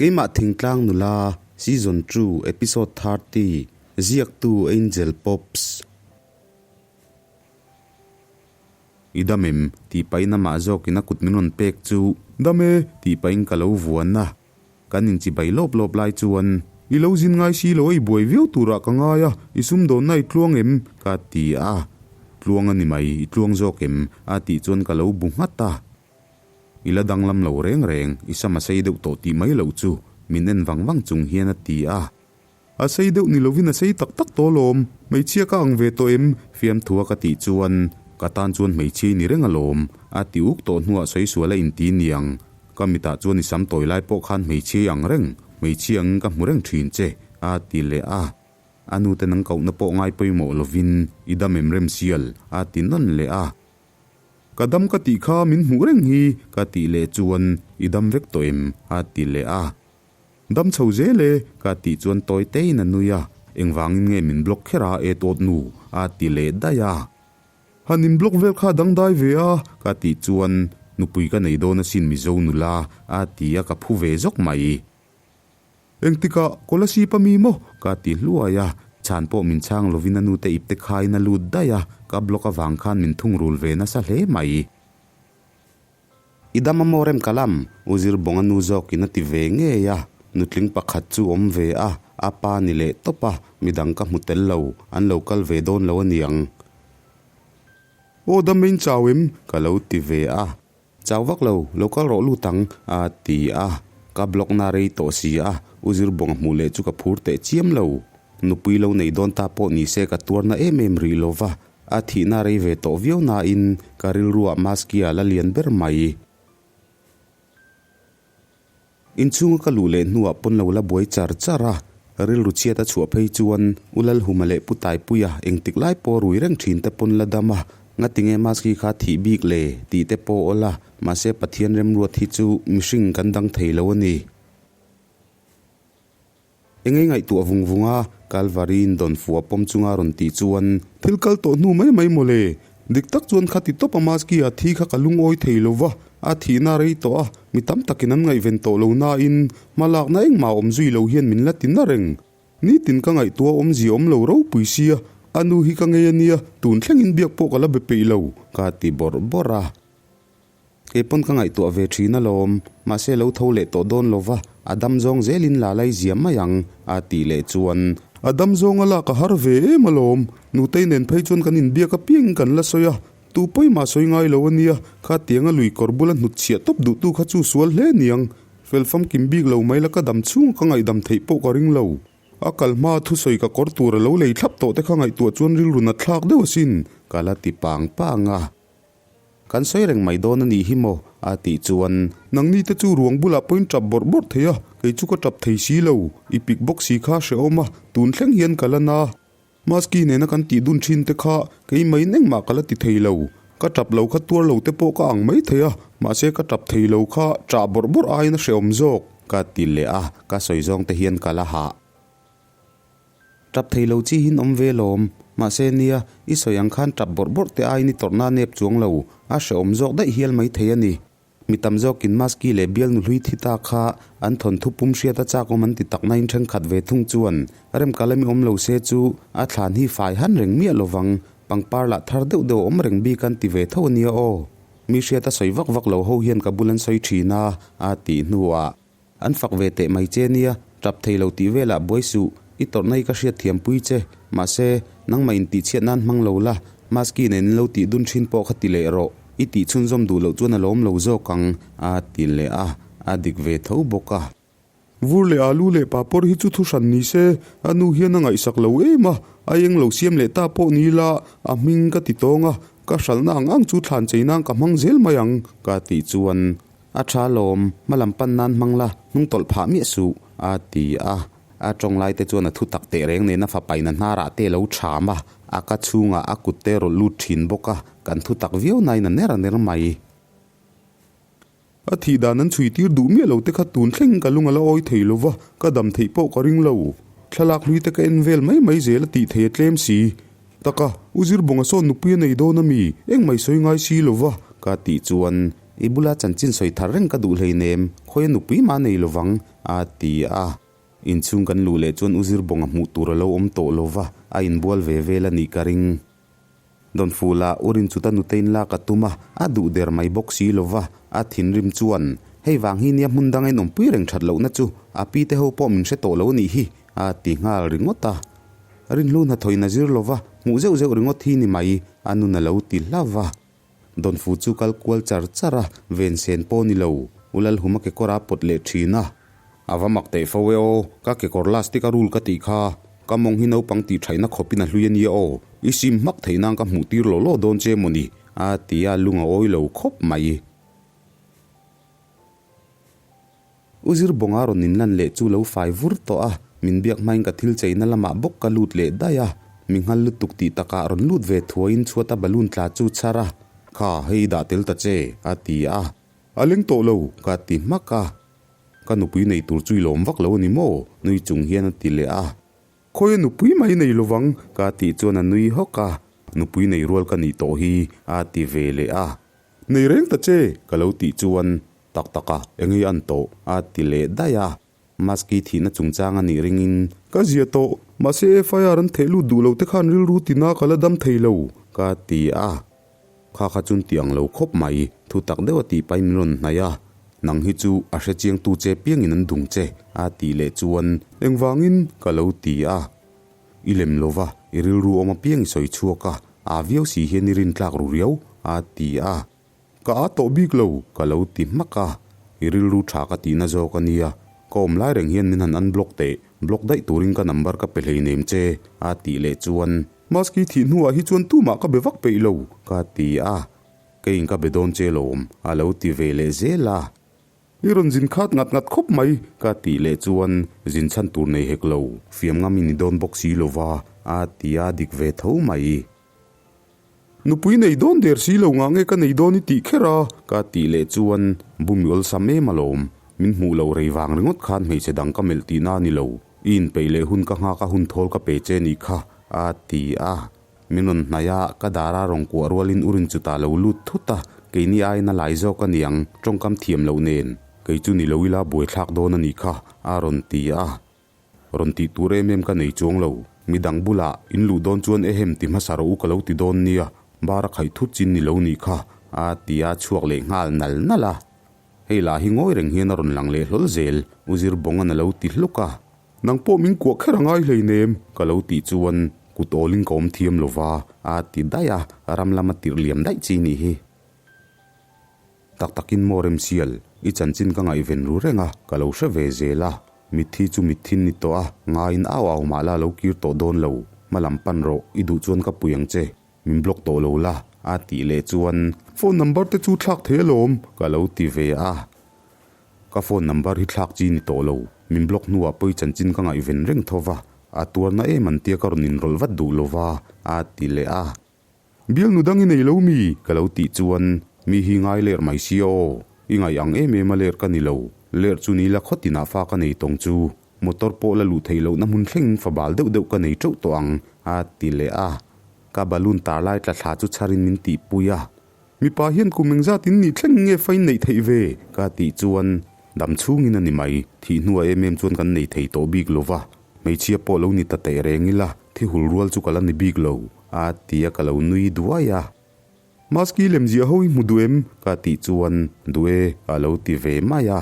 Keimah Thingtlang Nula, Season 2, Episode 30, Ziaktu Angel Pops. I dam em? tih pahin amah zawkin a kut min rawn pek chu, Dam e! tih pahin ka lo vuan a. Kan inchibai lawp lawp lai chuan, I lo zin ngai si lo a, i buai viau turah ka ngai a, i sumdawnna i tluang em? ka ti a. Tluang a ni mai, i tluang zawk em? a tih chuan ka lo bu nghat a. I la danglam lo reng reng, i sam a sei deuh tawh tih mai loh chu, min en vang vang chung hian a ti a. A sei deuh ni lovin a sei tak tak tawh alawm, hmeichhia ka ang ve tawh em? Fiamthua ka tih chuan, Ka tan chuan hmeichhia i ni reng alawm, a ti uk tawh hnuah sawi sual a inti niang. Ka mitah chuan i sam tawi lai pawh khan hmeichhia i ang reng, hmeichhia angin ka hmu reng thin che, a ti leh a. A nute nang kohna pawh ngai pawimawh lovin i dam em rem sial, a ti nawn leh a. Ka dam ka tih kha min hmuh reng hi, ka tih leh chuan i dam vek tawh em? a ti leh a. Dam chho zel e, ka tih chuan tawi tein a nui a, engvangin nge min block kher a e tawt nu? a ti leh daih a. Han in block vel kha dangdai ve a, ka tih chuan nupui ka nei dawn asin Mizo nula, a ti a ka phu ve zawk mai. Engtikah Kolasib a mi maw? ka ti hluai a, chhan pawh min chhang lovin a nute ipte khain a lut daih a, ka block avang khan min thungrul ve nasa hle mai. I dam a maw rem ka lam? U Zir Bawng a nu zawkin a ti ve ngei a, nutling pakhat chu awm ve a, a pa ni leh tawp a, midang ka hmu tel lo, an lo kal ve dawn lo a niang. Aw dam in chau em? ka lo ti ve a. Chau vak lo, lo kal rawh lut ang, a ti a. Ka block na rei tawh si a, U Zir Bawng a hmuh leh chu ka phur teh chiam lo. Nupui lo nei dawn ta pawh ni se ka tuar na em em rih lo va, a thihna rei ve tawh viau nain ka rilruah Maskia la lian ber mai. Inchhunga ka luh leh hnuah pawn lo la buai char char a, rilru chhiat a chhuah phei chuan U Lalhuma leh Pu Taipuia engtik lai pawh rui reng thin te pawn la dam a, ngatinge Maski kha thih bik le tih te pawh awl a, mahse Pathian remruat hi chu mihring kan dang thei lo a ni. Engei ngaihtuah vung vung a, Kalvari in dawn fuh a pawm chunga rawn tih chuan, Thil kal tawh hnu mai mai maw le? Dik tak chuan khati tawp a Maski a thi kha ka lungawi thei lo va, a thihna rei tawh a, mi tam takin an ngaihven tawh lo nain hmalakna engmah awm zui lo hian min la ti na reng. Nitin ka ngaihtuah awmzia awm lo ropui sia, a nu hi ka ngei a nia, tun thlengin biak pawh ka la be peih lo, ka ti bawrh bawrh a. Kei pawn ka ngaihtuah ve thin alawm, mahse lo tho leh tawh dawn lova, a dam zawng zelin la lai ziam mai ang, a tih leh chuan. A dam zawng a lak a har ve em alawm, Nutei nen phei chuan kan inbiak apiangin kan la sawi a, tu pawimah sawi ngai lo a nia, kha tianga lui kawr bula hnut chhiah tawp duhtu kha chu sual hle niang, fel famkim bik lo mai la ka dam chhung ka ngaihdam theih pawh ka ring lo. A kal hma thusawi ka kawr tur a lo lei thlap tawh te kha ngaihtuah chuan rilru nat thlak deuh asin, ka la ti pang pang a. Kan sawi reng mai dawn a nih hi maw? a tih chuan. Nangni te chu ruang bulah pawhin tap bawrh bawrh thei a, kei chu ka tap thei si lo. I pik bawk si kha hrehawm a, tun thleng hian ka la na. Maski nena kan tih dun thin te kha kei maiin engmah ka la ti thei lo. Ka tap lo kha tuar lo te pawh ka ang mai thei a, mahse ka tap thei lo kha ṭah bawrh bawrh aiin a hrehawm zawk. Ka ti leh a, ka sawi zawng te hian ka la hah. Tap thei lo chi hin awm ve lawm. Mahse nia, i sawi ang khan tap bawrh bawrh te aiin i tawrhna nep chuang lo. A hrehawm zawk daih hial mai thei a ni. Mi tam zawkin Maski leh bialnu hlui thi ta kha an thawnthu pum hriat a chak awm an ti tak nain thenkhat ve thung chuan remkal ami awm lo se chu a thlan hi fai han reng miah lovang. Pangpar lah thar deuh deuh a awm reng bik an ti ve tho a nia aw. Mi hriat a sawi vak vak lo ho hian ka bul an sawi thin a, a tih hnuah. An fak ve teh mai che nia, tap thei lo tih velah buai suh, i tawrhna hi ka hriat thiam pui che, mahse, nangmah in tihchhiat nan hmang lo la, Maski nen in lo tih dun thin pawh kha ti leh rawh, i tih chhunzawm duh loh chuan a lawm lo zawk ang, a ti leh a, a dik ve tho bawk a. Vur leh alu leh papawr hi chu thu hran ni se, a nu hian a ngaihsak lo em a, a eng lo siam leh ta pawh ni la, a hming ka ti tawng a, ka hralhna ang ang chu thlan chei nan ka hmang zel mai ang, ka tih chuan A tha lawm, hma lam pan nan hmang la, hnung tawlh phah miah suh, a ti a. A tawng lai te chuan a thu tak teh reng nen a fapain a hnarah te lo cham a, a ka chhungah a kut te rawlh lut thin bawk a, kan thu tak viau nain a ner a ner mai. A thih dan an chhui tir duh miah lo te kha tun thleng ka lung a la awi thei lo va, ka dam theih pawh ka ring lo. Thlalak hlui te ka en vel mai mai zel a tih thei a tlem si. Taka, U Zirbawnga sawn nupui a nei dawn a mi? Engmah i sawi ngai si lo va, ka tih chuan. I bula chanchin sawi thar reng ka duh hleinem, khawia nupui mah nei lovang, a ti a. Inchhung kan luh leh chuan U Zirbawnga hmuh tur a lo awm tawh lova, a inbual ve vel a nih ka ring. Dawnfula U Rinchuta nutein lak a tum a, a duh der mai bawk si lova, a thinrim chuan, Hei vang hi nia hmun danga inawmpui reng that lohna chu, a pi te ho pawh min hre tawh lo a nih hi, a ti nghal ringawt a. Rinhlu hnathawin a zir lova, hmuh zeuh zeuh ringawt hi ni mai, a nun a lo ti hlauh va. Dawnfu chu kal kual char char a, ven sen pawh ni lo, U Lalhuma kekawr a pawt leh thin a. A va mak teh fo e aw, ka kekawr lastic a rul ka tih kha, ka mawng hi naupang tih thaihna khawpin a hlui a nia aw, i sim hmak theih nan ka hmuh tir law law dawn che mawni, a ti a, lung a awi lo khawp mai. U Zirbawnga rawn inlan leh chu lo fai vur tawh a, min biak hmain ka thil cheina lamah bawk ka lut leh daih a, mi nghal lutuk tih takah rawn lut ve thuaiin chhuata balloon tla chu chhar a, Kha, hei dah tel ta che, a ti a. A leng tawh lo, ka ti hmak a. Ka nupui nei tur chu i lawm vak lo a ni maw? nui chung hian a ti leh a. Khawia nupui mai nei lovang, ka tih chuan a nui hawk a. Nupui nei rual ka nih tawh hi, a ti ve leh a. Nei reng ta che, ka lo tih chuan Tak tak a, eng hi an tawh? a ti leh daih a. Maski thihna chungchang a nih ringin. Ka zia tawh, mahse FIR an theh lut duh lo te khan rilru tina ka la dam thei lo, ka ti a. Kha kha chun ti ang lo khawp mai, thu tak deuh a tih pahin min rawn hnaih a. Nang hi chu a hre chiangtu che piangin an dung che, a tih leh chuan. Engvangin? ka lo ti a. I lem lo va, i rilru awm apiang i sawi chhuak a, aa viau si hian i rintlak ru riau, a ti a. Ka aa tawh bik lo, ka lo ti hmak a. I rilru tha ka tihna zawk a nia. Ka awm lai reng hian min han unblock teh, block daih turin ka number ka pe hleinem che, a tih leh chuan. Maski thih hnuah hi chuan tumah ka be vak peih lo, ka ti a. Keiin ka be dawn che lawm, a lo ti ve leh zel a. I rawn zin khat ngat ngat khawp mai, ka tih leh chuan zin chhan tur nei hek lo, fiam ngam i ni dawn bawk si lova, a ti a dik ve tho mai. Nupui nei dawn der si lo ngah nge ka nei dawn i tih kher a? Ka tih leh chuan bumi awlsam em alawm. Min hmuh lo rei vang ringawt khan hmeichhe dang ka melh tihna a ni lo. I inpeih leh hun ka nghak a hun thawl ka pe che nih kha, a ti a. Min rawn hnaih a, ka dara rawn kuah rualin urin chutah lo lut thut a, keini aiin a lai zawk a niang, tawngkam thiam loh nen. Kei chu ni lo ila buaithlak dawn a nih kha, a rawn ti a. Rawn tih tur em em ka nei chuang lo. Midang bulah in luh dawn chuan ehem ti hmasa rawh u ka lo ti dawn nia, bar a khaih thut chin ni lo nih kha, a ti a chhuak leh nghal nal nal a. Hei lah hi ngawi reng hian a rawn lang leh hlawl zel, U Zirbawnga'n a lo ti hluk a. Nang pawh min kuah kher a ngai hleinem, ka lo tih chuan kut awlin ka awm thiam lo va, a ti daih a, ram lama tirh liam daih chi nih hi. Tak takin maw Remsial, i chanchin ka ngaihven ru reng a, ka lo hre ve zel a. Mitthi chu mitthin ni tawh a, ngaiin au au mah la lo kir tawh dawn lo. Hma lam pan rawh, i duh chuan ka pui ang che. Min block tawh lo la, a tih leh chuan. Phone number te chu thlak thei alawm, ka lo ti ve a. Ka phone number hi thlak chi ni tawh lo, min block hnuah pawi chanchin ka ngaihven reng tho va, a tuarna em an tia ka rawn inrawlh vat duh lo va, a ti leh a. Bialnu dang i nei lo mi? Ka lo tih chuan, Mi hi ngai ler mai si aw, i ngaih ang em em a ler ka ni lo, ler chu ni la khawtinah fa ka nei tawng chu, motor pawh la luh theih lohna hmun thlengin fa bal deuh deuh ka nei teuh tawh ang, a ti leh a. Ka balloon tar lai tla thla chu chharin min tihpui a. Mipa hian kum engzat in nih thleng nge fa in neih theih ve? Ka tih chuan, Dam chhungin a ni mai, thih hnuah em em chuan kan nei thei tawh bik lo va, hmeichhia pawh lo ni ta teh reng ila, thi hul rual chu ka la ni bik lo, a ti a ka lo nui duai a. Maski lemziah ho i hmu duh em? Ka tih chuan, Duh e, a lo ti ve mai a.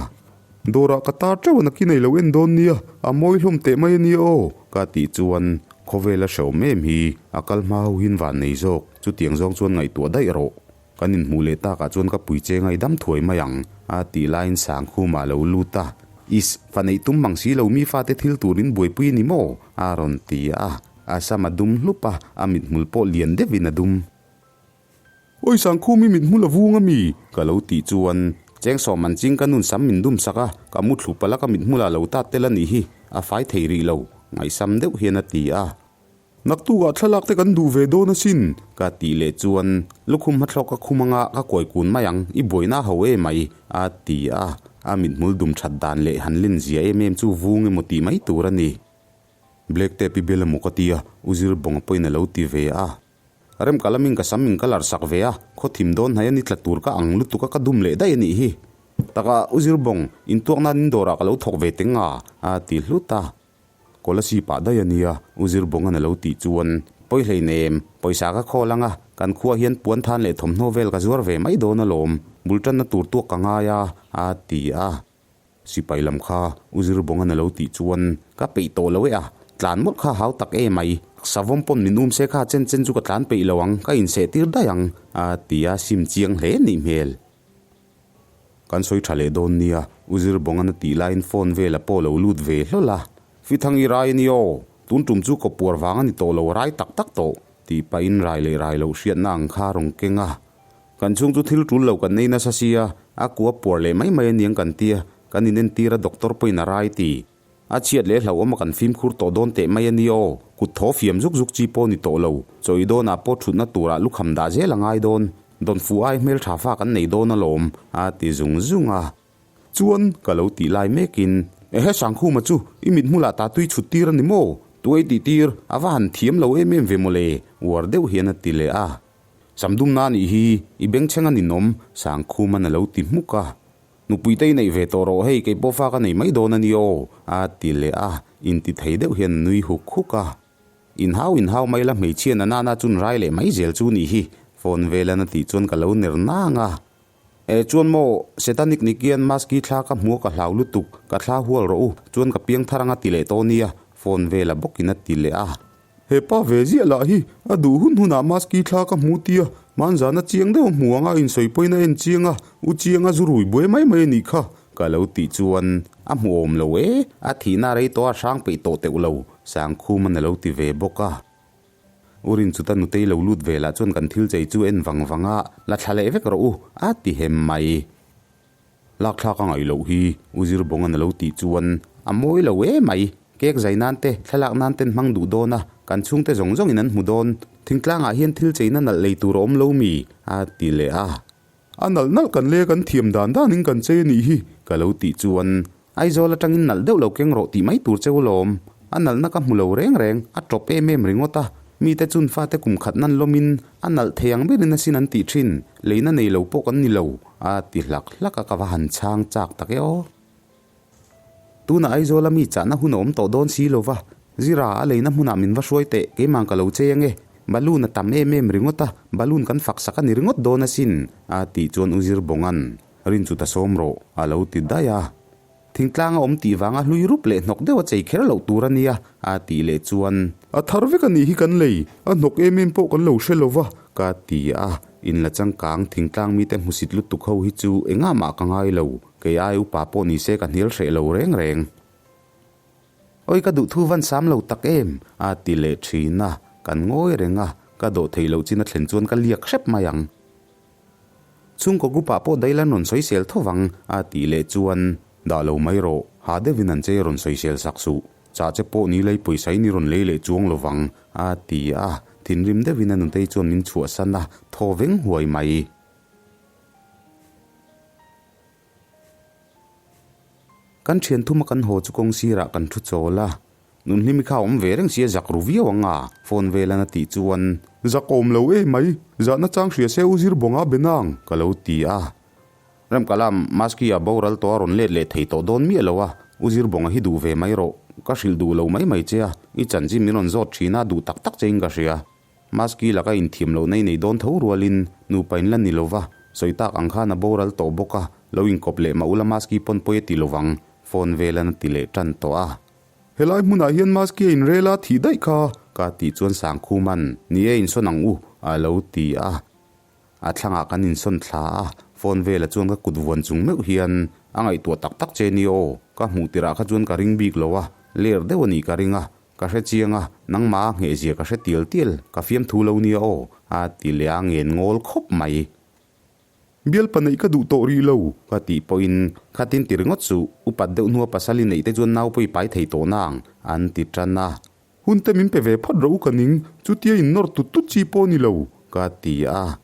Dawrah ka tar teuh a nakin ei lo en dawn nia, a mawi hlawm teh mai a nia aw, ka tih chuan khawvel a hrehawm em hi, a kal hma ho hian van nei zawk, chutiang zawng chuan ngaihtuah daih rawh. Kan inhmuh leh takah chuan ka pui che ngaidam thuai mai ang, a tih laiin Sangkhuma a lo lut a. Is, fa neih tum mang si lo mi fate thil turin buaipui a ni maw? a rawn ti a, a sam a dum hlup a, a mithmul pawh lian deuhin a dum. Awi Sangkhum i mithmul a vung a mi? Ka lo tih chuan Chengsawm an ching ka nun sam min dum sak a, ka mu thlu palh a ka mithmulah lo tat tel a nih hi, a fai thei rih lo, ngaihsam deuh hian a ti a. Naktukah thlalak te kan duh ve dawn asin, ka tih leh chuan lukhum hmathlawk ka khum anga ka kawi kun mai ang, i buaina ho e mai, a ti a, a mithmul dum that dan leh han len zia em em chu vung emaw tih mai tur a ni. Black tape i bel emaw ka ti a, U Zirbawnga pawhin a lo ti ve a. Remkalamin ka sam min ka lar sak ve a, khaw thim dawn hnai a ni tla tur ka ang lutuk a ka dum leh daih a nih hi. Taka U Zirbawng, intuak nan in dawrah ka lo thawk ve teng a, a ti hlut a. Kawlasi pah daih a nia, U Zirbawnga'n a lo tih chuan, Pawi hleinem, pawisa ka khawl ang a, kan khuaah hian puan than leh thawmhnaw vel ka zuar ve mai dawn alawm, bul tanna tur tuak ka ngai a, a ti a. Sipai lam kha U Zirbawnga'n a lo tih chuan, Ka peih tawh lo e a, tlan mawlh kha hau tak e mai, savawm pawn min um se kha chen chen chu ka tlan peih lo ang, ka inseh tir daih ang, a ti a, sim chiang hle nih hmel. Kan sawi tha leh dawn nia, U Zirbawnga'n a tih laiin phone vela pawh lo lut ve hlawl a. Fithang i rai a ni aw, tun tum chu kawpuar vang a ni tawh lo, a rai tak tak tawh, tih pahin rai leh rai loh hriatna ang kha a rawn keng a. Kan chhung chu thil tul lo kan nei nasa sia, a kua puar leh mai mai a niang kan tia, kan inentir a doctor pawhin a rai ti. A chhiat leh hlauhawm a kan fimkhur tawh dawn teh mai a ni aw, kut thaw fiam zuk zuk chi pawh ni tawh lo, chawi dawnah pawh thutna turah lukham dah zel a ngai dawn, dawnfu ai hmeltha fa kan nei dawn alawm, a ti zung zung a. Chuan, ka lo tih lai mekin, Ehe Sangkhuma chu i mit hmulah ta tui chhut tir a ni maw? Tuai tih tir, a va han thiam lo em em ve mawle, uar deuh hian a ti leh a. Samdumna a nih hi, i bengchheng a ninawm, Sangkhuma'n a lo ti hmuk a. Nupui te i neih ve tawh rawh hei kei pawh fa ka nei mai dawn a ni aw a ti leh a, inti thei deuh hian a nui huk huk a. Inhau inhau mai la hmeichhia na nana chun rai leh mai zel chu nih hi phone velan a tih chuan ka lo ner nang a. E chuan maw Setanic Nikian Maski thla ka hmu a ka hlau lutuk, ka thla hual rawh u, chuan ka piang thar anga ti leh tawh nia phone vela bawkin a ti leh a. He pa ve ziah lah hi a duh hun hunah maski thla ka hmu tia, hmanzana chiang deuh a hmu anga insawi pawhin a en chiang a, u chianga zu rui buai mai mai a nih kha ka lo tih chuan a hmuhawm lo e, a thihna rei tawh a hrang peih tawh teuh lo, Sangkhuman a lo ti ve bawk a. U Rinchuta nutei lo lut ve lah chuan kan thil chei chu en vang vang a, la thla leh vek rawh u, a ti hem mai. Lakthlak a ngaih loh hi U Zirbawnga'n a lo tih chuan a mawi lo e mai. Cake zai nan te, thlalak nan ten hmang duh dawn a, kan chhungte zawng zawngin an hmu dawn. Thingtlangah hian thil cheina nalh lei tur a awm lo mi? a ti leh a. A nalh nalh kan le kan thiam dan danin kan chei a nih hi ka lo tih chuan Aizawl atangin nalh deuh lo keng rawh tih mai tur cheu lawm. A nalhna ka hmu lo reng reng, a tawp em em ringawt a. Mite chun fate kum khat nan lawmin a nalh thei ang berin asin an tih thin, leina nei lo pawh kan ni lo, a ti hlak hlak a ka va han chhang chak tak e aw. Tunah Aizawla mi chahna hun a awm tawh dawn si lo va, Zira a leina hmunah min va hruai teh, keimah ka lo chei ange, balloon a tam em em ringawt a, balloon kan fak sak a ni ringawt dawn asin, a tih chuan U Zirbawnga'n Rin chu ta sawm rawh, a lo ti daih a. Thingtlang a awm tih vanga hlui rup leh hnawk deuh a chei kher loh tur a nia, a tih leh chuan. A thar vek a nih hi kan lei, a hnawk em em pawh kan lo hre lo va, ka ti a. In la changkang thingtlang mite hmusit lutuk ho hi chu engah mah ka ngai lo, kei ai upa pawh ni se ka hnial hreh lo reng reng. Awi ka duhthu van sam lo tak em? a ti leh thin a, kan ngawi reng a, ka dawh theih loh chin a thlen chuan ka liak hrep mai ang. Chhungkaw group ah pawh Dailan rawn sawisel tho vang a tih leh chuan, Dah lo mai rawh, ha deuhin an che rawn sawisel sak suh, chah che pawh ni lei pawisa in i rawn lei leh chuang lo vang a ti a, thinrim deuhin a nutei chuan min chhuahsan a, thaw veng huai mai. Kan thian thuma kan haw chu kawng sirah kan thu chawl a, Nunhlimi kha awm ve reng sia zak ru viau ang a, phone velan a tih chuan. Zak awm lo e mai, zahna chang hria se u zir bawnga be nang, ka lo ti a. Remkalam, Maski a boral tawh a rawn let leh thei tawh dawn miah lo a, u zir bawnga hi duh ve mai rawh, ka hrilh duh lo mai mai che a, i chanchin min rawn zawt thin a, duh tak tak che in ka hria. Maski laka inthiam lohna i nei dawn tho rualin nupa in la ni lo va, sawi tak ang khan a boral tawh bawk a, lo inkawp leh mah ula Maski pawn pawi a ti lovang, phone velan a ti leh tan tawh a. Helai hmunah hian Maski a inrel a thih daih kha. Ka tih chuan Sangkhuman, Ni e, insawn ang u, a lo ti a. A thlangah kan insawn thla a, phone velah chuan ka kut vuan chung meuh hian, A ngaihtuah tak tak che ni aw, ka hmuh tirah kha chuan ka ring bik lo a, ler deuh a nih ka ring a, ka hre chiang a, nangmah a nghehzia ka hre tial tial, ka fiamthu lo nia aw, a ti leh a ngen ngawl khawp mai. Bialpa neih ka duh tawh rih lo. Ka tih pawhin, Khatin ti ringawt suh, upat deuh hnua pasal i neih te chuan nau pawh i pai thei tawh nang, an ti tan a. Hun te min pe ve phawt rawh u ka ning, chutia in nawr tut tut chi pawh ni lo, ka ti a.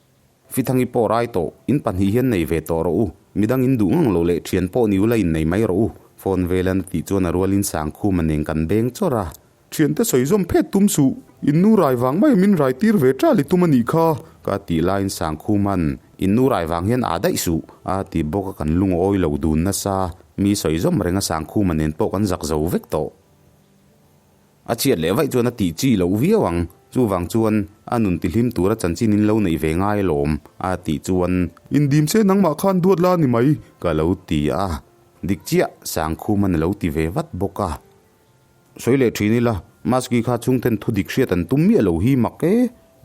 Fithangi pawh rai tawh, in pahnih hian nei ve tawh rawh u, midang in duh ngang lo leh thian pawh ni ula in nei mai rawh u, phone velan a tih chuan a rualin Sangkhuma nen kan beng chawrh a. Thiante sawi zawm phet tum suh, in nu rai vang mai min rai tir ve ṭal i tum a nih kha, ka tih laiin Sangkhuman, In nu rai vang hian aa daih suh, a ti bawk a kan lungawi lo dun nasa, mi sawi zawm reng a Sangkhuma nen pawh kan zak zo vek tawh. A chhiat leh vaih chuan a tih chi loh viau ang, chuvang chuan a nun tihlim tura chanchin in lo neih ve ngai alawm, a tih chuan. Indim se nangmah khan duat la ni mai, ka lo ti a, dik chiah Sangkhuman a lo ti ve vat bawk a. Sawi leh thin ila, Maski kha chhungten thu dik hriat an tum miah lo hi mak e,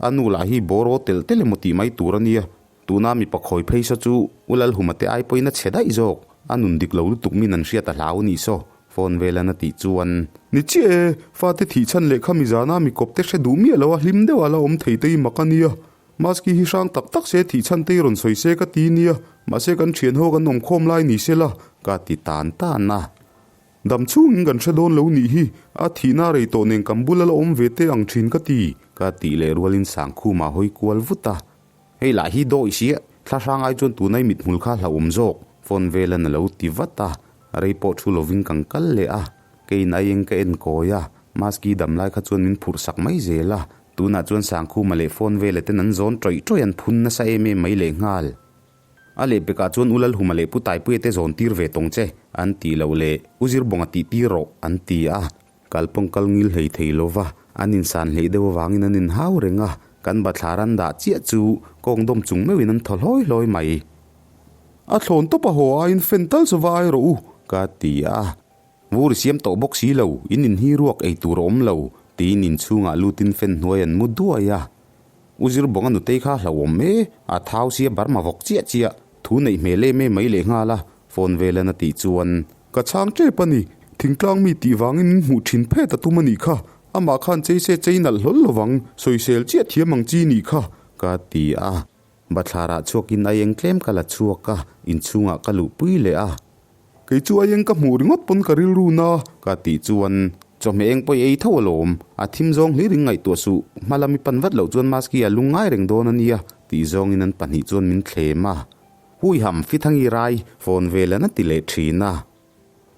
a nu lah hi bawraw telh telh emaw tih mai tur a nia. Tuna mipa khawi phei saw chu U Lalhuma te ai pawhin a chhe daih zawk, a nun dik lo lutuk min an hriat a hlau nih saw, phone velan a tih chuan. Ni chiah e, fate thih chhan leh kha mizana mi kawp te hre duh miah lo a hlim deuh a la awm thei te hi mak a nia. Maski hi hrang tak tak se thih chhan te hi rawn sawi se ka ti nia, mahse kan thian ho kan awm khawm lai ni se la, ka ti tan tan a. Dam chhungin kan hre dawn lo nih hi, a thihna rei tawh nen kan bula la awm ve te ang thin ka ti. Ka tih leh rualin Sangkhuma hawi kual vut a. Hei lah hi dawi sia, thla hrang ai chuan tunai mithmul kha hlauhawm zawk, phone velan a lo ti vat a, rei pawh thu lovin kan kal leh a. Keiin aieng ka en kawi a, Maski dam lai kha chuan min phurh sak mai zel a, tunah chuan Sangkhuma leh phone vela ten an zawn tawih tawih an phun nasa em em mai lehnghal. A lehpekah chuan U Lalhuma leh Pu Taipuia te zawn tir ve tawng che, an tih loh leh U Zirbawnga tih tir rawh, an ti a. Kalpawng kal ngil hlei thei lo va, an insan hleih deuh avangin an inhau reng a, kan bathlar an dah chiah chu kawng dawm chung meuhin an thaw hlawi hlawi mai. A thlawn tawp a haw aiin fan tal chu va ai rawh u, ka ti a. Vur i siam tawh bawk si lo, in in hi ruak ei tur a awm lo, tiin inchhungah lutin fan hnuai an mu duai a. U Zirbawnga nutei kha hlauhawm e, a thau sia Burma vawk chiah chiah, thu neih hmel em em mai lehnghal a, phone velan a tih chuan. Ka chhang tep a ni, thingtlang mi tih vangin min hmuh thin phet a tum a nih kha, amah khan chei se chei nalh hlawl lovang, sawisel chiah thiam ang chi nih kha, ka ti a. Bathlarah chhuakin aieng tlem ka la chhuak a, inchhungah ka luhpui leh a. Kei chu aieng ka hmuh ringawt pawn ka rilru na. Ka tih chuan, Chawhmeh eng pawh i ei tho alawm, a thim zawng hlir in ngaihtuah suh, hma lam i pan vat loh chuan Maski a lungngai reng dawn a nia, tih zawngin an pahnih chuan min thlem a. Huiham, Fithangi rai, phone vel an a ti leh thin a.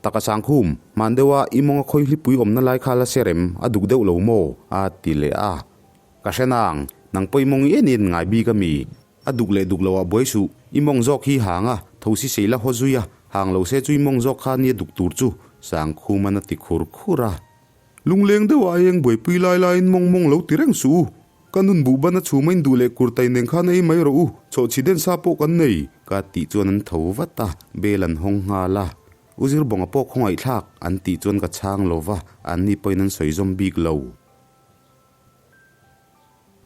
Taka Sangkhum, hman deuha i mawnga khawi hlipui awmna lai kha la se rem, a duk deuh lo maw? a ti leh a. Ka hre nang, nang pawh i mawng i en en ngai bik a mi? A duk leh duk loah buai suh, i mawng zawk hi hang a, tho si sei la haw zui a, hang lo se chu i mawng zawk kha nia duk tur chu, Sangkhuman a ti khur khur a. Lungleng deuha a eng buaipui lai laiin mawng mawng lo ti reng suh u. Ka nun buh ban a chhum a induh leh kur tai nen khan ei mai rawh u, chawhchhi den sa pawh kan nei. Ka tih chuan an tho vat a, bel an hawng nghal a. U Zirbawnga pawh khawngaihthlak an tih chuan ka chhang lo va, anni pawhin an sawi zawm bik lo.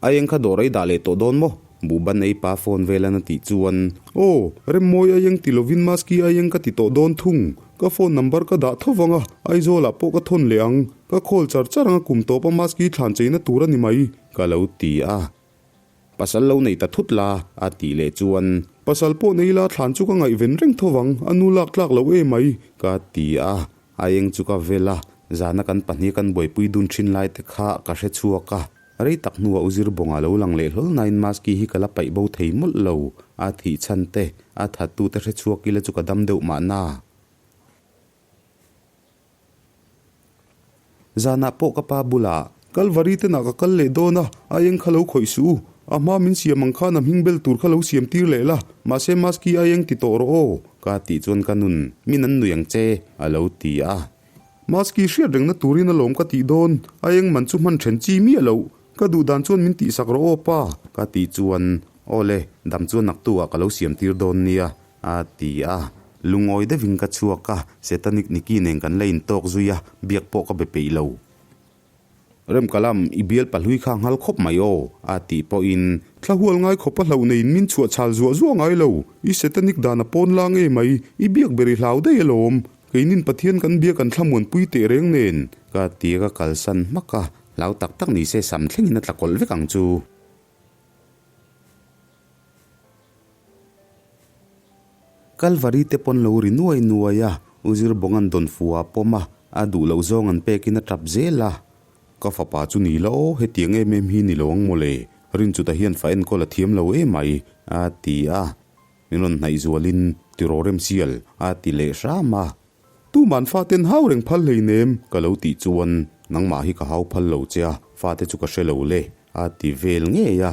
A eng kha dawr ei dah leh tawh dawn maw? Buhban ei pa phone velan a tih chuan. Aw, Remmawi aieng ti lovin Maski aieng ka ti tawh dawn thung. Ka phone number ka dah tho vang a, Aizawlah pawh ka thawn leh ang. Ka call char char ang a kum tawp a Maski thlan cheina tur a ni mai. Ka lo ti a. Pasal lo nei ta thut la, a tih leh chuan. Pasal pawh nei la thlan chu ka ngaihven reng tho vang, a nu lak tlak lo em mai. Ka ti a. A eng chu ka vel a, zana kan pahnih kan buaipui dun thin lai te kha ka hre chhuak a. Rei tak hnuah U Zirbawnga lo lang leh hlawl nain Maski hi ka la paih bo thei mawlh lo. A thih chhan te, a thattu te hre chhuak ila chu ka dam deuh mahna. Zanah pawh ka pa bulah. Kalvari tenah ka kal leh dawn a, a eng kha lo khawih suh u. A hma min siam ang khan a hming bel tur kha lo siam tir leh la, mahse Maski a eng ti tawh rawh aw. Ka tih chuan ka nun, min an nui ang che, a lo ti a. Maski hriat rengna turin alawm ka tih dawn, a eng man chu hman then chi miah loh. Ka duh dan chuan min tihsak rawh aw pa. Ka tih chuan, Aw le, dam chuan naktu ah ka lo siam tir dawn nia, a ti a. Lungawi deuhin ka chhuak a, Setanic Niki nen kan la intawk zui a, biak pawh ka be peih lo. Remkalam, i bial pahlui kha nghal khawp mai aw, a tih pawhin. Thla hual ngai khawp a hlauh neiin min chhuah chhal zuah zuah ngai lo, i Setanic dan a pawn lang e mai, i biak ber i hlau daih alawm, keinin Pathian kan bia kan thlamuanpui teh reng nen. Ka ti a ka kalsan hmak a, hlau tak tak ni se sam thlengin a tla kawlh vek ang chu. Kalvari te pawn lo ri nuai nuai a, U Zirbawnga'n Dawnfua a pawm a, a duh loh zawng an pekin a tap zel a. Ka fapa chu ni la aw, hetiang em em hi ni lo ang mawle, Rinchuta hian fa enkawl a thiam lo em mai, a ti a. Min rawn hnaih zualin, Tiraw Remsial, a ti leh hram a. Tuman faten hau reng phal hleinem, ka lo tih chuan. Nangmah hi ka hau phal lo che a, fate chu ka hre lo le, a ti vel ngei a.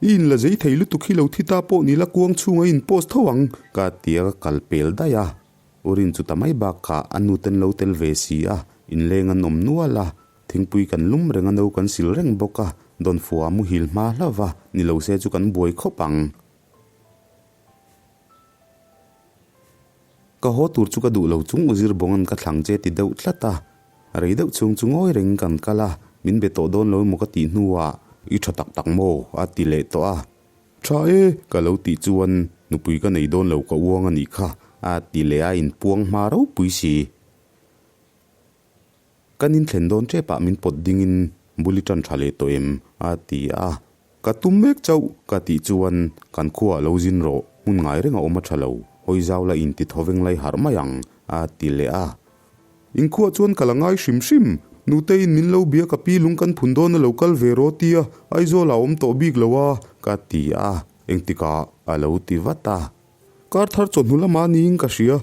I inla zei thei lutuk hi lo thi ta pawh ni la kuang chhunga i inpost tho ang, ka ti a ka kal pel daih a. U Rin chu ta mai bakah a nu ten lo tel ve si a, inleng an awm nual a, thingpui kan lum reng a no kan sil reng bawk a, Dawnfua a muhil hma hlauh va, ni lo se chu kan buai khawp ang. Ka haw tur chu ka duh lo chung Uzir Bongan ka thlang che ti deuh tlat a, rei deuh chhung chu ngawi reng kan kal a, min be tawh dawn lo emaw ka tih hnuah i tha tak tak maw a ti leh tawh a. Tha e ka lo tih chuan nupui ka nei dawn lo ka uang a nih kha a ti leh a inpuang hma ropui si. Kan inthlen dawn tepah min pawt dingin bul i tan tha leh tawh em? a ti a. Ka tum mek chauh ka tih chuan kan khuaah lo zin rawh, hmun ngai reng a awm a tha lo, hawi zau la inti thawveng lai harh mai ang a ti leh a. Inkhuah chuan ka la ngai hrim hrim, Nuteiin min lo bia ka pi lung kan phun dawn a lo kal ve rawh tia Aizawl ah awm tawh bik lo a ka ti a, engtikah a lo ti vat a. Kar thar chawhnu lamah niin ka hria,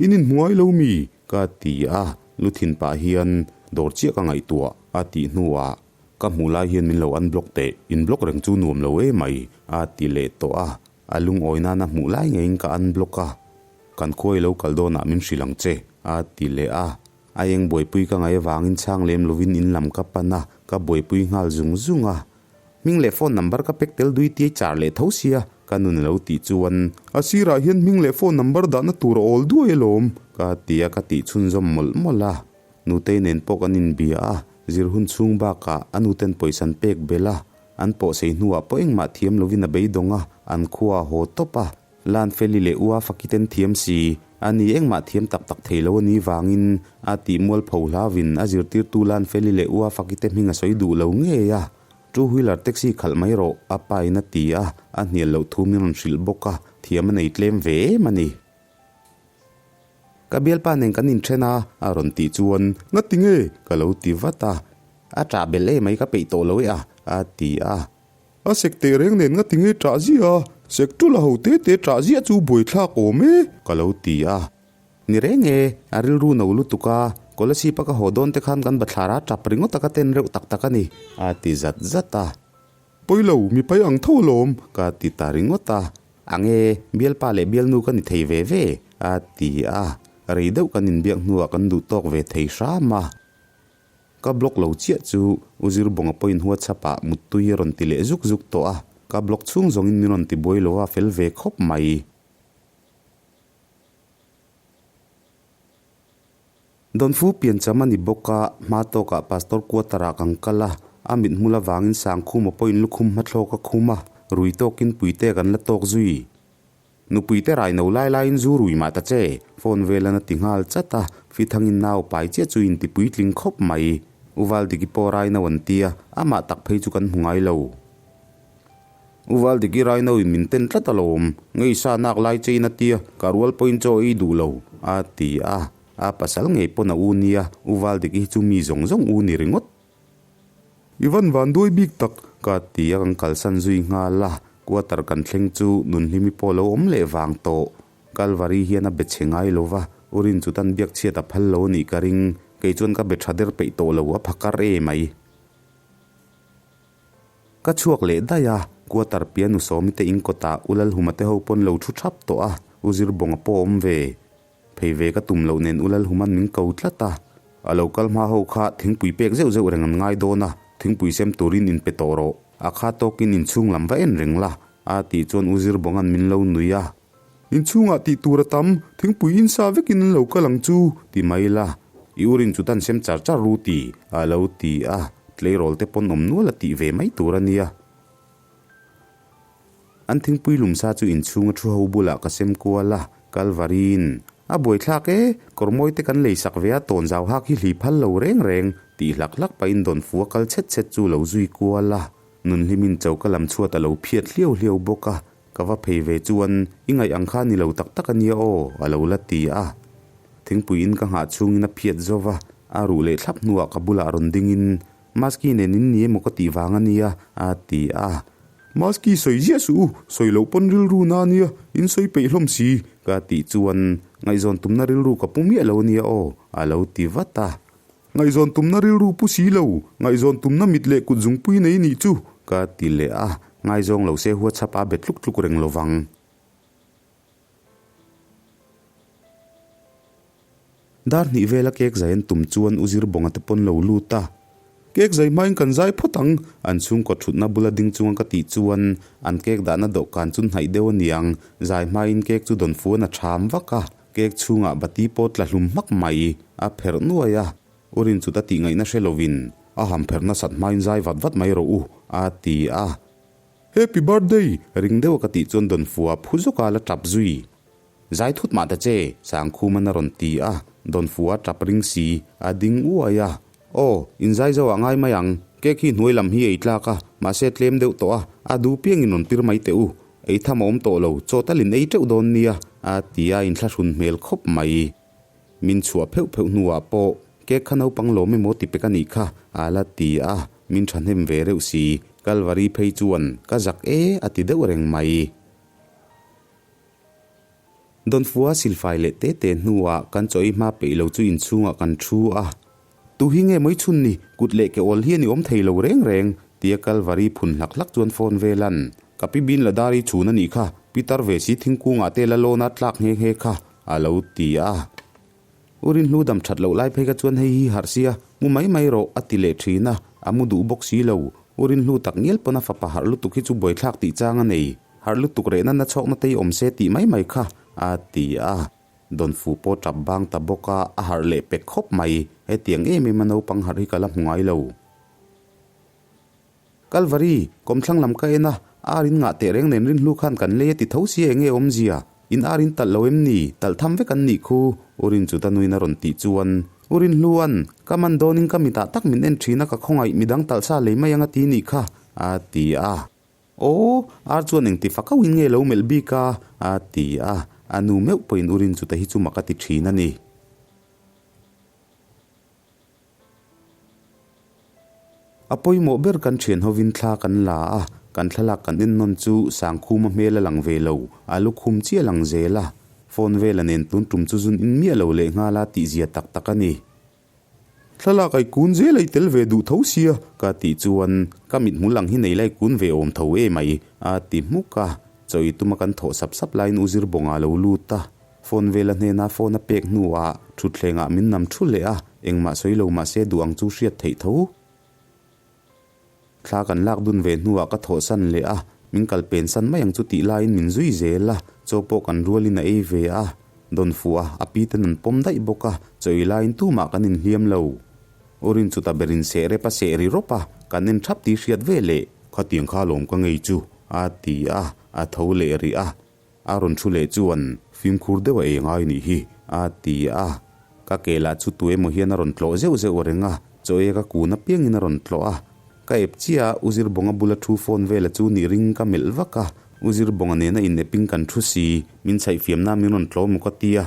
In inhmuai lo mi? Ka ti a, lu thin pah hian dawr chiah ka ngaihtuah a tih hnuah ka hmuh lai hian min lo unblock teh, inblock reng chu nuam lo emai a ti leh tawh a, a lungawi nana hmuh lai ngeiin ka unblock a, kan khuai lo kal dawnah min hrilh ang che a ti leh a, a eng buaipui ka ngaih avangin chhang lem lovin in lam ka pan a, ka buaipui nghal zung zung a. Hming leh phone number ka pek tel dui tiai char leh tho sia, ka nun lo tih chuan. A sirah hian hming leh phone number dahna tur a awl duai alawm. Ka ti a, ka tih chhunzawm mawlh mawlh a. Nutei nen pawh kan inbia a, zir hun chhung bakah a nuten pawisa an pek belh a, an pawhsei hnuah pawh engmah thiam lovin a beidawng a, an khua a haw tawp a. Lanfeli leh Ua Fakiten thiam si, a ni engmah thiam tak tak thei lo a nih vangin a tih mualpho hlauvin a zirtirtu Lanfeli leh Ua Fakite hming a sawi duh lo ngei a. Two wheeler taxi khalh mai rawh, a pa in a ti a, a hnial loh thu min rawn hrilh bawk a, thiam a nei tlem ve em a ni. Ka bialpa nen kan inthen a, a rawn tih chuan, Ngati nge? ka lo ti vat a. A ṭah belh emai ka peih tawh lo e a, a ti a. A sek teh reng nen nga tinge ṭah ziah a, sek ṭul a ho te te ṭah ziah chu buaithlak awm e. Ka lo ti a. Ni reng e, a rilru no lutuk a, Kolasib a ka haw dawn te khan kan bathlar a ṭap ringawt a ka ten reuh tak tak a ni, a ti zat zat a. Pawi lo, mi pai ang tho alawm. Ka ti ta ringawt a. Ang e, bialpa leh bialnu ka ni thei ve ve, a ti a. Rei deuh kan inbiak hnuah kan duh tawk ve thei hram a. Ka block lo chiah chu U Zirbawnga pawhin WhatsApp ah muttui a rawn ti leh zuk zuk tawh a, ka block chhung zawngin min rawn ti buai lo a, fel ve khawp mai. Dawnfu piancham a ni bawk a, hma tawkah Pastor quarter ah kan kal a, a mithmul avangin Sangkhuma pawhin lukhum hmathlawk a khum a, rui tawkin puite kan la tawk zui. Nupui te rai no lai laiin zu rui mah ta che, phone velan a ti nghal chat a, Fithangin nau pai chiah chu in ti puitling khawp mai. U Valdiki pawh rai no an ti a, amah tak phei chu kan hmu ngai lo. U Valdiki rai no in min ten tlat alawm, ngei sa nak lai che in a ti a, ka rual pawhin chaw ei duh lo, a ti a, a pasal ngei pawn a u nia, U Valdiki hi chu mi zawng zawng u ni ringawt. I van van duai bik tak. Ka ti a kan kalsan zui nghal a, quarter kan thleng chu Nunhlimi pawh lo awm leh vang tawh. Kalvari hian a be chhe ngai lo va, U Rin chu tan biak chhiat a phal lo a nih ka ring, kei chuan ka be tha der peih tawh lo, a phakar e mai. Ka chhuak leh daih a, quarter piano Sawmi te in kawtah U Lalhuma te ho pawn lo thu thap tawh a, U Zirbawnga pawh awm ve. Phei ve ka tum loh nen U Lalhuman min ko tlat a, a lo kal hma ho kha thingpui pek zeuh zeuh reng an ngai dawn a, thingpui sem turin in pe tawh rawh, a kha tawkin inchhung lam va en reng la, a tih chuan U Zirbawnga'n min lo nui a. Inchhungah tih tur a tam, thingpui in sa vekin an lo kal ang chu, ti mai la, i u rin chu tan sem char char ru ti, a lo ti a, tleirawl te pawn awm nual a tih ve mai tur a nia. An thingpui lumsa chu inchhunga thu ho bulah ka sem kual a, Kalvariin, A buaithlak e, kawr mawi te kan lei sak ve a, tawn zau hak hi hli phal lo reng reng, tih hlak hlak pahin dawnfu a kal chhet chhet chu lo zui kual a. Nunhlimin choka lam chhuat a lo phiat hliau hliau bawk a, ka va phei ve chuan, I ngaih ang kha ni lo tak tak a nia aw, a lo la ti a. Thingpuiin ka nghah chhungin a phiat zo va, a ruh leh thlap hnuah ka bulah rawn dingin, Maski nen in ni emaw ka tih vang a nia, a ti a. Maski sawi ziah suh u, sawi loh pawn rilru na ania, in sawi peih hlawm si. Ka tih chuan ngaihzawn tumna rilru ka pu miah lo ania aw, a lo ti vat a. Ngaihzawn tumna rilru pu si lo, ngaihzawn tumna mit leh kut zungpui nei nih chu, ka ti leh a, ngaizawng lo se WhatsApp a be tluk tluk reng lo vang. Dar hnih vela cake zai an tum chuan U Zirbawnga te pawn lo lut a. Cake zai hmain kan zai phawt ang, an chhungkaw thutna bula ding chunga ka tih chuan an cake dahna dawhkan chu hnaih deuh a niang, zai hmain cake chu dawn fuan a ṭham vak a, cake chhungah bati pawh tla hlum hmak mai, a pherh nuai a. U Rinchut a tih ngaihna hre lovin a ham pherh nasat hmain zai vat vat mai rawh u, a ti a. Happy birthday! Ring deuha ka tih chuan dawn fua phu zawka la tap zui. Zai thut mah ta che, Sangkhuman a rawn ti a, dawn fua tap ring si, a ding uai a. Aw, in zai zo ah ngai mai ang, cake hi hnuai lam hi ei tlak a, mahse tlem deuh tawh a, a duh piangin rawn pir mai teh u. Ei tham a awm tawh lo, chaw talin ei teuh dawn nia, a ti a, inthlahrun hmel khawp mai. Min chhuah pheuh pheuh hnuah pawh cake kha naupang lawm emaw ti pek a nih kha, a la ti a, min thahnem ve reuh si, Kalvari phei chuan ka zak e a ti deuh reng mai. Dawnfua silfai leh te te hnuah kan chaw ei hma peih lo chu inchhungah kan thu a, Tu hi nge mai chhun ni, kut leh ke awl hian i awm thei lo reng reng, tia Kalvari phun hlak hlak chuan phone velan ka pi bin la dar i chhun a nih kha, Pitar ve si thingkungah te la lawn a tlak nghe nghe kha, a lo ti a. U Rinhlu dam that loh lai phei kha chuan hei hi harh sia, mu mai mai rawh, a ti leh thin a, a mu duh bawk si lo. U Rinhlu tak ngial pawn a fapa harh lutuk hi chu buaithlak tih chang a nei. Harh lutuk rehna na chhawkna te hi awm se tih mai mai kha, a ti a. Dawnfu pawh tap bang ta bawk a, a harh leh pek khawp mai. Hetiang em em a naupang harh hi ka la hmu ngai lo. Kalvari, kawmthlang lam ka en a, ar in ngah teh reng nen rinhlu khan kan lei a ti tho sia enge awmzia? In ar in talh lo em ni? Talh tham vek an nih khu, U Rinchuta nuin a rawn tih chuan U Rinhluan, ka man dawnin ka mitah tak min en thin a ka khawngaih midang talh sa lei mai ang a ti nih kha, a ti a. Aw, ar chuan engti fakauhin nge lo melh bik a? a ti a, a nu meuh pawhin U Rinchuta hi chu mak a ti thin a ni. A pawimawh ber kan thian hovin thla kan la a, kan thlalak kan en nawn chu Sangkhuma hmel a lang ve lo, a lukhum chiah lang zel a. Phone vela nen tun tum chu zun in miah lo leh nghal a tih zia tak tak a ni. Thlalak ai kun zel ai tel ve duh tho sia ka tih chuan ka mithmul ang hi nei lai kun ve awm tho e mai a ti hmuk a. Chawi tuma kan thawh sap sap laiin U Zirbawnga lo lut a. Phone vela hnena phone a pek hnuah thutthlengah min nam thu leh a, engmah sawi lo mah se duh ang chu hriat theih tho. Thla kan lak dun ve hnuah ka thawhsan leh a, min kal pensan mai ang chu tih laiin min zui zel a, chaw pawh kan rualin a ei ve a, dawn fuh a, a pi ten an pawm daih bawk a, chaw ei laiin tumah kan inhliam lo. Urin chuta berin seh rep a seh ri rawp a, kan en thap tih hriat ve leh. Khatiang kha lawm ka ngei chu, a ti a, a tho leh rih a. A rawn thu leh chuan fimkhur deuh a ei ngai nih hi, a ti a. Ka ke lah chu tu emaw hian a rawn tlawh zeuh zeuh reng a, chaw ei ka kun apiangin a rawn tlawh a. Ka ep chiah a, U Zirbawnga bula thu phone vela chu nih ring ka melh vak a. U Zirbawnga nena ineping kan thu si, min chhaihfiamna min rawn tlawh maw ka ti a.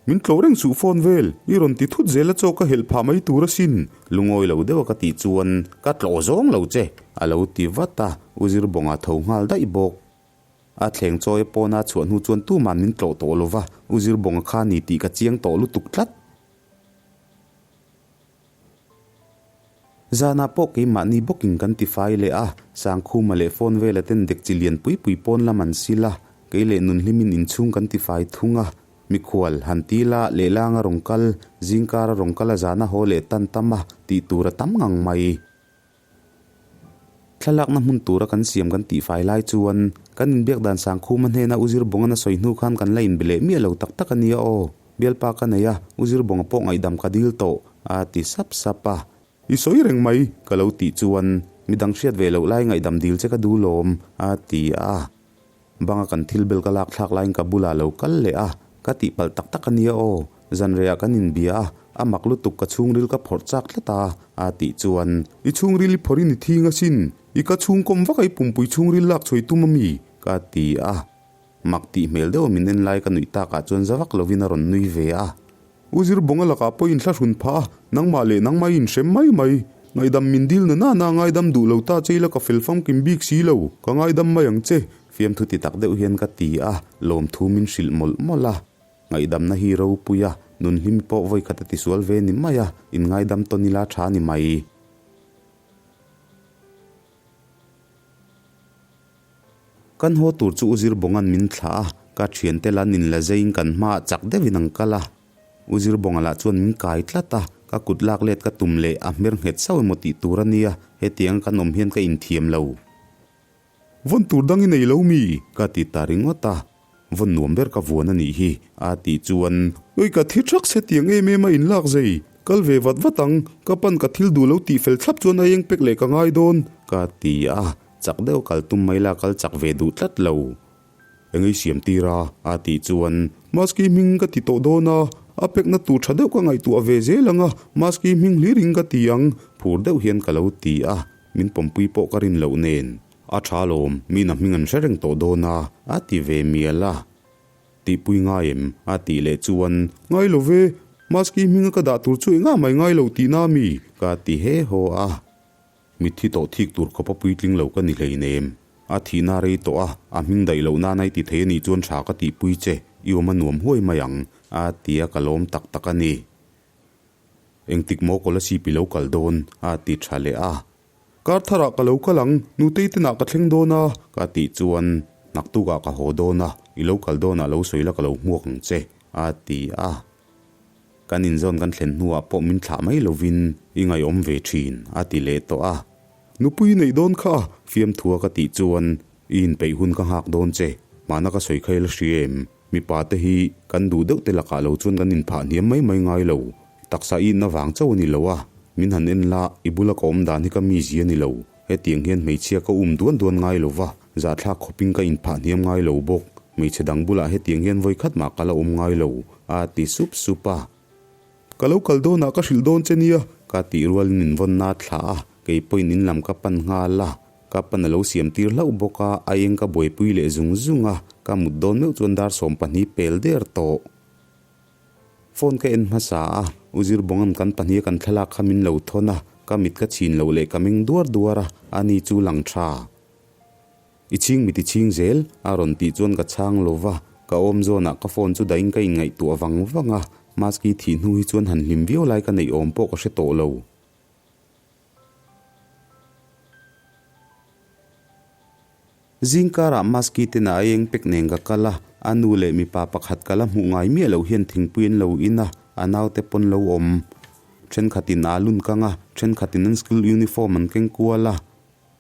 Min tlawh reng suh phone vel, i rawn ti thut zel a chaw ka helh phah mai tur asin, lungawi lo deuh a ka tih chuan ka tlawh zawng lo che, a lo ti vat a, U Zirbawnga tho nghal daih bawk. A thleng chawi pawna chhuah hnu chuan tuman min tlawh tawh lo va, U Zirbawnga kha ni tih ka chiang tawh lutuk tlat. Zanah pawh keimahni bawkin kan tifai leh a, Sangkhuma leh phone vela ten dekchi lian pui pui pawn lam an sil a, kei leh Nunhlimin inchhung kan tifai thung a, mikhual, han ti la, lehlanga rawn kal, zingkara rawn kal a zana haw leh tan tam a, tih tur a tam ngang mai. Thlalakna hmun tura kan siam kan tihfai lai chuan kan inbiak dan Sangkhuma hnena U Zirbawnga na sawi hnu khan kan la inbe leh miah lo tak tak a nia aw. Bialpa ka nei a, U Zirbawnga pawh ngaihdam ka dil tawh, a ti sap sap a. I sawi reng mai, ka lo tih chuan midang hriat ve loh lai ngaihdam dil che ka duh lawm, a ti a. Banga kan thil bel ka lak thlak laiin ka bulah lo kal leh a, ka tihpalh tak tak a nia aw, zanreiah kan inbia a, a mak lutuk ka chhungril ka phawrh chak tlat a, a tih chuan. I chhungril i phawrh in i thing asin, i ka chhungkawm vak a i pumpui chhungril lak chhuai tum ami? ka ti a. Mak tih hmel deuh a min en lai ka nuih takah chuan za vak lovin a rawn nui ve a. U Zirbawnga lakah pawh inthlahrun phah a, nangmah leh nangmah i inhrem mai mai. Ngaihdam min dil na nana ngaidam duh lo ta che ila ka fel famkim bik si lo, ka ngaidam mai ang che. Fiamthu ti tak deuh hian ka ti a, lawmthu min hrilh mawlh mawlh a. Ngaihdamna hi ropui a, Nunhlimi pawh vawi khat a tisual ve ni mai a, inngaidam tawn ila tha ni mai. Kan haw tur chu U Zirbawnga'n min thlah a, ka thiante la nin la zeiin kan hmaah chak deuhin an kal a. U Zirbawnga lah chuan min kai tlat a, ka kut lak let ka tum leh a hmer nghet sauh emaw tih tur a nia, hetianga kan awm hian ka inthiam lo. Vawn tur dang i nei lo mi? Ka ti ta ringawt a, vawn nuam ber ka vuan a nih hi, a tih chuan. Ui ka thi thak se tiang em em a inlak zei, kal ve vat vat ang, ka pan ka thil duh lo tih fel thlap chuan a eng pek leh ka ngai dawn. Ka ti a, chak deuh kal tum mai la kal chak ve duh tlat lo. Eng ei siam tir a? a tih chuan. Maski hming ka ti tawh dawn a, a pekna tur tha deuh ka ngaihtuah ve zel ang a, maski hming hlir in ka ti ang. Phur deuh hian ka lo ti a, min pawmpui pawh ka rin loh nen. A tha lawm, min a hming an hre reng tawh dawn a, a ti ve mial a. Tihpui ngai em? a tih leh chuan. Ngai lo ve, maski hminga ka dah tur chu engah mai ngai lo tihna mi? Ka ti he haw a. Mitthi tawh thik tur khawp a puitling lo ka ni hleinem. A thihna rei tawh a, a hming daih loh nana i ti thei a nih chuan tha ka tihpui che, i awm a nuam huai mai ang, a ti a ka lawm tak tak a ni. Engtik maw Kolasib i lo kal dawn? a ti tha leh a. Kar tharah ka lo kal ang, nutei tenah ka thleng dawn a. Ka tih chuan, Naktukah ka haw dawn a, i lo kal dawnah lo sawi la ka lo hmuak ang che, a ti a. Kan inzawn kan thlen hnuah pawh min thlah mai lovin i ngaihawm ve thin, a ti leh tawh a. Nupui neih dawn kha a fiamthua ka tih chuan i inpeih hun ka nghak dawn che, mahna ka sawi kha i la hria em? Mipa te hi kan duh deuh te lakah lo chuan kan inphah hniam mai mai ngai lo. Taksa i inna vang chauh a ni lo a, min han en la, i bula ka awm dan hi ka mizia a ni lo. Hetiang hian hmeichhia ka um duan duan ngai lo va, zahthlak khawpin ka inphah hniam ngai lo bawk. Hmeichhe dang bulah hetiang hian vawi khat mah ka la awm ngai lo, a ti sup sup a. Ka lo kal dawnah ka hrilh dawn che nia. Ka tih rualin min vawn nat thlah a, kei pawhin in lam ka pan nghal a. Ka pan a lo siam tir hlauh bawk a, a eng ka buaipui leh zung zung a, ka mut dawn meuh chuan dar 12 pel der tawh. Phone ka en hmasa a, U Zirbawnga'n kan pahniha kan thlalak kha min lo thawn a, ka mit ka chhin loh leh ka meng duar duar a, ani chu lang tha. I chhing mit i chhing zel, a rawn tih chuan ka chhang lo va, ka awm zawnah ka phone chu dahin ka inngaihtuah vang vang a, Maski thih hnu hi chuan han hlim viau lai ka neih awm pawh ka hre tawh lo. Zingkarah Maski ten a aieng pek nen ka kal a, a nu leh mipa pakhat ka la hmuh ngai miah loh hian thingpui an lo in a, a naute pawn lo awm. Thenkhatin aa lun kang a, thenkhatin an school uniform an keng kual a.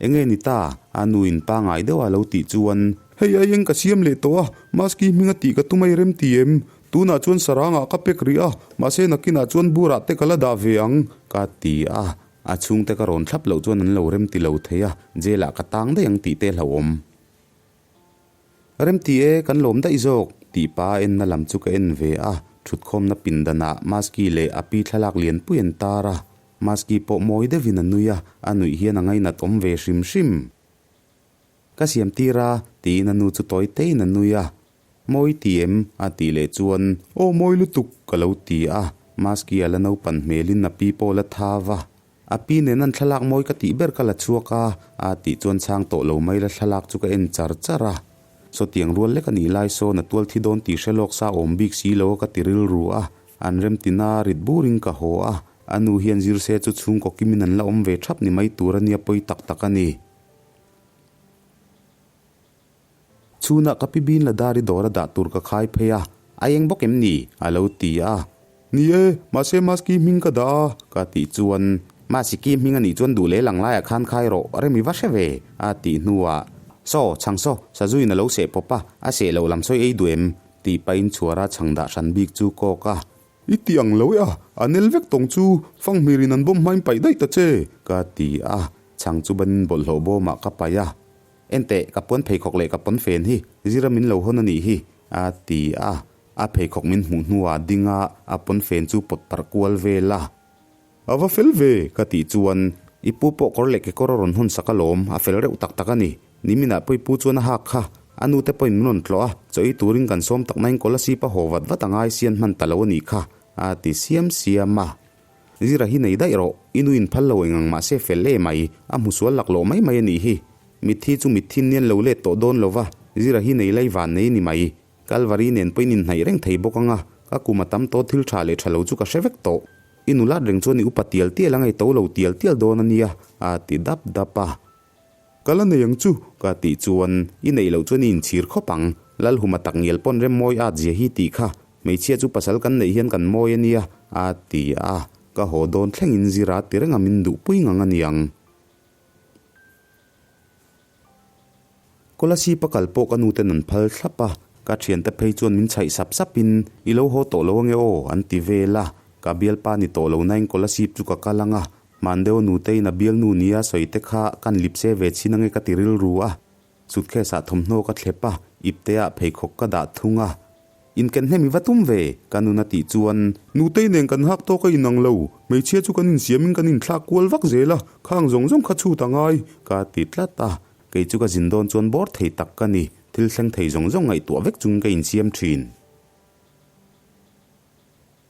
Enge ni ta? A nu in pangai deuh a lo tih chuan. Hei aieng ka siam leh tawh a, Maski hming a tih ka tum a i rem ti em? Tunah chuan sarangah ka pek rih a, mahse nakinah chuan burah te ka la dah ve ang. Ka ti a, A chhungte ka rawn thlap loh chuan an lo rem ti lo thei a, jail ah ka tang daih ang tih te hlauhawm. Rem ti e, kan lawm daih zawk, tih pa a enna lam chu ka en ve a, thutkhawmna pindanah Maski leh a pi thlalak lianpui an tar a, Maski pawh mawi deuhin a nui a, a nuih hian a ngainat awm ve hrim hrim. Ka siam tir a, tiin a nu chu tawi teiin a nui a, Mawi ti em? a tih leh chuan, Aw mawi lutuk! ka lo ti a, Maski a la naupan hmelin a pi pawh la tha va. A pi nen an thlalak mawi ka tih ber ka la chhuak a, a tih chuan chhang tawh lo mai la thlalak chu ka en char char a. Sawtiang rual lek a nih lai sawn a tual thi dawn tih hre lawk sa awm bik si lo a ka ti rilru a, an remtina rit burin ka haw a, a nu hian zir se chu chhungkaw kimin an la awm ve thap ni mai tur a nia pawi tak tak a ni. Chhunah ka pi bin la dar i dawr a dah tur ka khai phei a, a eng bawk em ni? a lo ti a. Ni e, mahse Maski hming ka dah a. Ka tih chuan, Masiki hming a nih chuan duh leh lang laiah khan khai rawh, rem i va hre ve, a tih hnuah, Saw, chhang saw, sazuin a lo seh pawp a, a seh loh lam sawi ei duh em? tih pahin chhuara chhang dah hran bik chu kawk a. I ti ang lo e a, a nel vek tawng chu fanghmirin an bawm hmain paih daih ta che, ka ti a, chhang chu banin bawlhhlawh bawmah ka paih a. Enteh, ka puan pheikhawk leh ka pawnfen hi zira min lo hawn a nih hi, a ti a. A pheikhawk min hmuh hnuah a ding a, a pawnfen chu pawt parh kual vel a. A va fel ve, ka tih chuan, I pu pawh kawr leh kekawr a rawn hawn sak alawm, a fel reuh tak tak a ni. Niminah pawh i pu chuan a hak kha, a nute pawhin min rawn tlawh a, chaw ei turin kan sawm tak nain Kolasib a haw vat vat a ngai sian hman ta lo a nih kha, a ti siam siam a. Zira hi nei daih rawh, i nu in phal lo eng ang mahse fel e mai, a hmu sual lak loh mai mai a nih hi. Mitthi chu mitthi nian lo let tawh dawn lo va, Zira hi nei lai van nei ni mai. Kalvari nen pawhin inhnaih reng thei bawk ang a, Ka kum a tam tawh thil tha leh tha lo chu ka hre vek tawh. I nulat reng chuan i upa tial tial a ngei to lo tial tial dawn a nia, a ti dap dap a. Ka la nei ang chu, ka tih chuan i neih loh chuan i inchhir khawp ang. Lalhuma tak ngial pawn rem mawi at zia hi tih kha hmeichhia chu pasal kan neih hian kan mawi a nia, a ti a. Ka haw dawn thlengin zira ti reng a min duhpui ngang a niang. Kolasib a kal pawh ka nu ten an phal thlap a, ka thiante phei chuan min chhaih sap sap in i lo haw tawh lo ange aw an ti vel a, ka bialpa ni tawh lo nain Kolasib chu ka kal ang a, hman deuh a nute in a bialnu nia sawi te kha kan lipse ve chhin ange ka ti rilru a, suitcase ah thawmhnaw ka thlep a, ipte ah pheikhawk ka dah thung a. Inken hnem i va tum ve, ka nun a tih chuan. Nutei nen kan hak tawk a inang lo, hmeichhia chu kan insiamin kan inthlak kual vak zel a, khang zawng zawng kha chhut a ngai, ka ti tlat a. Kei chu ka zin dawn chuan bawr thei tak ka ni, thil thleng thei zawng zawng ngaihtuah vek chungin ka insiam thin.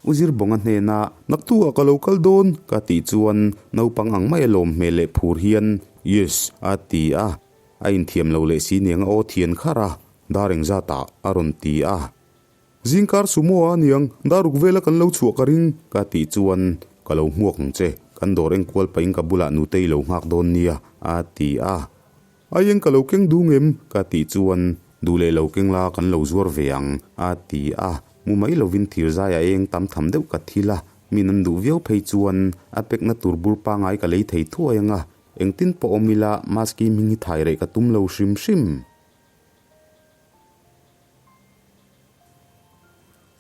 U Zirbawnga hnena naktuah ka lo kal dawn, ka tih chuan naupang ang mai a lawm hmel leh phur hian, Yes, a ti a. A inthiam lo leh si niang a aw thian kharh a. Dar engzatah a rawn ti a. Zingkar sumo a aniang, dar ruk vela kan lo chhuah ka ring. Ka tih chuan, Ka lo hmuak ang che, kan dawr enkual pahin ka bulah nutei lo nghak dawn nia, a ti a. Aieng ka lo keng dung em? Ka tih chuan, Duh leh lo keng la kan lo zuar ve ang, a ti a. Mu mai lovin thirzaiah eng tam tham deuh ka thil a, min an duh viau phei chuan a pekna tur bur pangai ka lei thei thuai ang a, engtin pawh awm ila maski hming hi thai reh ka tum lo hrim hrim.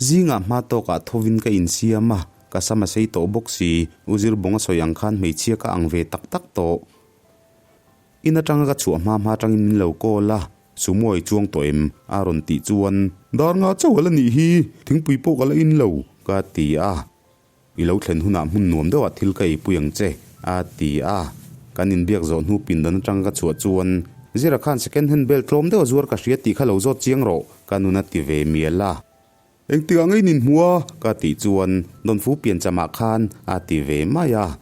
Zingah hma tawkah thovin ka insiam a, ka sam a sei tawh bawk si, U Zirbawnga sawi ang khan hmeichhia ka ang ve tak tak tawh. In atanga ka chhuah hma hma atangin min lo call a, Sumo i chuang tawh em? a rawn tih chuan, Dar nga chauh a la nih hi, thingpui pawh ka la in lo, ka ti a. I lo thlen hunah hmun nuam deuhah thil ka eipui ang che, a ti a. Kan inbiak zawh hnu pindan atang ka chhuah chuan, Zira khan second hand belt tlawm deuh a zuar ka hria tih kha lo zawt chiang rawh, ka nun a ti ve mial a. Engtikah ngei nin hmu a? Ka tih chuan, Dawnfu pianchamah khan, a ti ve mai a.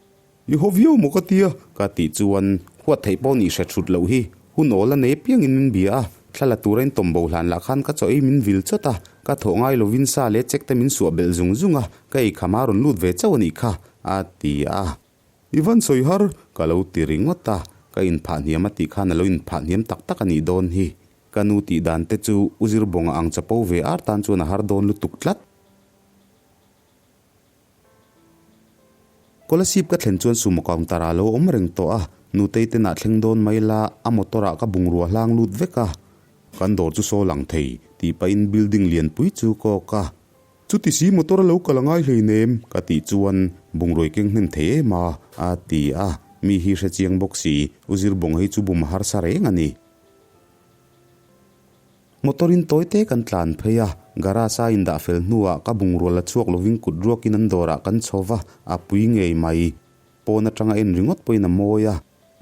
I haw viau maw ka tia? Ka tih chuan, Huat theih pawh nih hre thut loh hi. Hun awl a nei piangin min bia a, thla la tura in tawm bo hlan lah khan ka chaw ei min vil chawt a, ka thawh ngai lovin sa leh chek te min suah belh zung zung a, ka ei kham a rawn lut ve chauh a nih kha, a ti a. I van sawi har? Ka lo ti ringawt a, ka inphah hniam a tih khan a lo inphah hniam tak tak a nih dawn hi. Ka nu tih dan te chu U Zirbawnga ang chapo ve ar tan chuan a har dawn lutuk tlat. Kolasib ka thlen chuan sumo counter ah lo awm reng tawh a, nutei ten ah thleng dawn mai la, a motor ah ka bungrua hlang lut vek a. Kan dawr chu saw lang thei, tih pahin building lianpui chu kawk a. Chuti si motor a lo kal a ngai hleinem, ka tih chuan bungruai keng hnem thei em a, a ti a. Mi hi hre chiang bawk si, U Zirbawng hei chu bum a harsa reng a ni. Motor in tawi te kan tlan phei a, garage a indah fel hnuah ka bungrua la chhuak lovin kut ruakin an dawrah kan chho va, a pui ngei mai. Pawn atanga en ringawt pawhin a mawi a,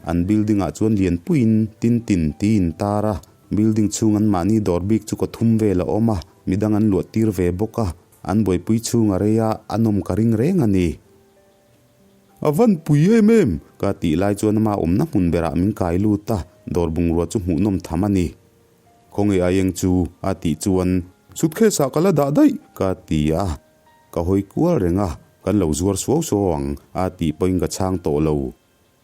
an building ah chuan lianpuiin tin tin tih in tar a, building chhung an mahni dawr bik chu kaw thum vel a awm a, midang an luah tir ve bawk a, an buaipui chhung a rei a, a nawm ka ring reng a ni. A van pui em em! Ka tih lai chuan ama awmna hmun berah min kai lut a, dawr bungrua chu hmuhnawm tham a ni. Khawnge a eng chu? a tih chuan, Suitcase ah ka la dah daih, ka ti a. Ka hawi kual reng a, kan lo zuar suau suau ang, a tih pawhin ka chhang tawh lo.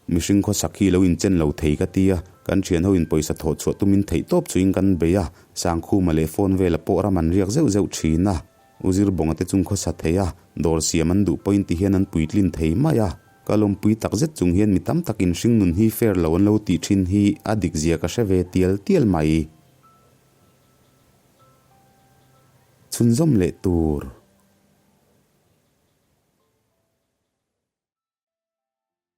Mihring khawsak hi lo inchen lo thei ka ti a, kan thian ho in pawisa thawh chhuah tumin theih tawp chuin kan bei a, Sangkhuma leh phone vela pawh ram an riak zeuh zeuh thin a. U Zirbawnga te chung khawsa thei a, dawr siam an duh pawhin ti hian an puitlin thei mai a. Ka lawmpui tak zet chung hian mi tam takin hringnun hi fair lo an lo tih thin hi a dik zia ka hre ve tial tial mai. Chhunzawm leh tur.